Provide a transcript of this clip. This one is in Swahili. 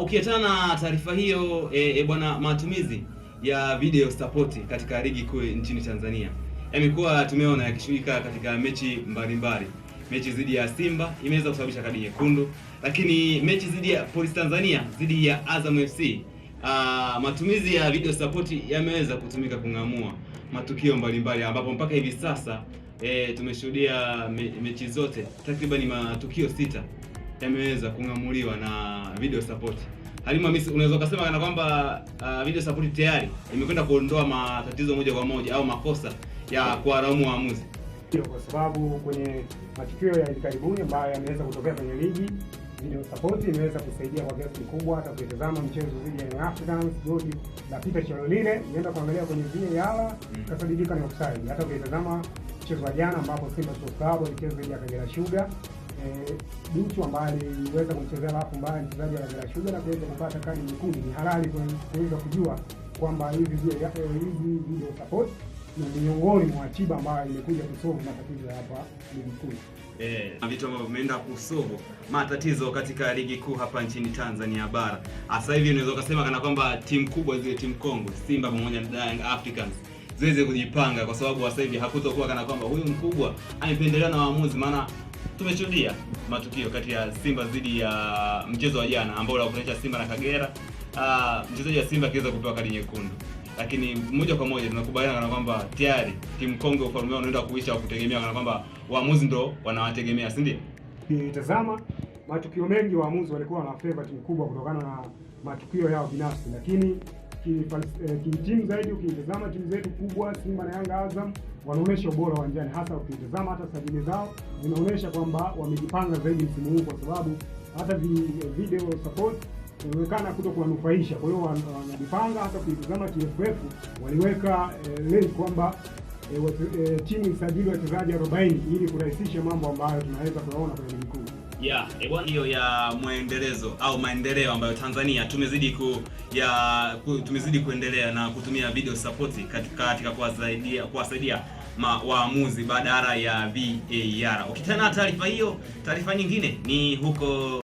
Ukiachana na taarifa hiyo bwana, matumizi ya video support katika ligi kuu nchini Tanzania yamekuwa tumeona yakishughulika katika mechi mbalimbali. Mechi dhidi ya Simba imeweza kusababisha kadi nyekundu, lakini mechi dhidi ya Polisi Tanzania dhidi ya Azam FC, matumizi ya video support yameweza kutumika kung'amua matukio mbalimbali, ambapo mpaka hivi sasa tumeshuhudia mechi zote takriban matukio 6 yameweza kung'amuliwa na video support. Halima Hamisi, unaweza ukasema kana kwamba video support tayari imekwenda kuondoa matatizo moja kwa moja au makosa ya kuwalaumu waamuzi? Ndio, kwa sababu kwenye matukio ya hivi karibuni ambayo yameweza kutokea kwenye ligi, video support imeweza kusaidia kwa kiasi kikubwa. Hata ukitazama mchezo dhidi ya Young Africans, goli la Peter Shalulile, unaenda kuangalia kwenye VAR, kasadidika ni offside. Hata ukitazama mchezo wa jana ambapo Simba Sports Club walicheza dhidi ya Kagera Sugar, Duchu ambaye aliweza kumchezea rafu mbaya mchezaji wa Kagera Sugar na kuweza kupata kadi nyekundu, ni halali kuweza kujua kwamba hizi video support ni miongoni mwa tiba ambayo imekuja kusolve matatizo ya hapa ligi kuu. Vitu ambavyo vimeenda kusolve matatizo katika ligi kuu hapa nchini Tanzania bara. Sasa hivi unaweza ukasema kana kwamba timu kubwa zile timu kongwe Simba pamoja na Young Africans ziweze kujipanga, kwa sababu sasa hivi hakutokuwa kana kwamba huyu mkubwa amependelewa na waamuzi, maana tumeshuhudia matukio kati ya Simba dhidi ya mchezo wa jana ambao ulikutanisha Simba na Kagera. Mchezaji wa Simba akiweza kupewa kadi nyekundu, lakini moja kwa moja tunakubaliana kana kwamba tayari timu kongwe ufalme wao unaenda kuisha wa kutegemea kana kwamba waamuzi ndo wanawategemea, si ndio? Ukitazama matukio mengi, waamuzi walikuwa wana favor timu kubwa kutokana na matukio yao binafsi, lakini kitimu zaidi, ukitazama timu zetu kubwa Simba na Yanga, Azam wanaonyesha ubora uwanjani, hasa ukitazama hata sajili zao zinaonyesha kwamba wamejipanga zaidi msimu huu, kwa sababu hata video support inaonekana kuto kuwanufaisha. Kwa hiyo wanajipanga. Hata ukitazama TFF waliweka link kwamba timu isajili wachezaji 40 ili kurahisisha mambo ambayo tunaweza kuyaona kwenye ligi kuu. Yeah, bwana, hiyo ya mwendelezo au maendeleo ambayo Tanzania tumezidi kuendelea na kutumia video support katika kuwasaidia waamuzi badala ya VAR. Ukitana taarifa hiyo, taarifa nyingine ni huko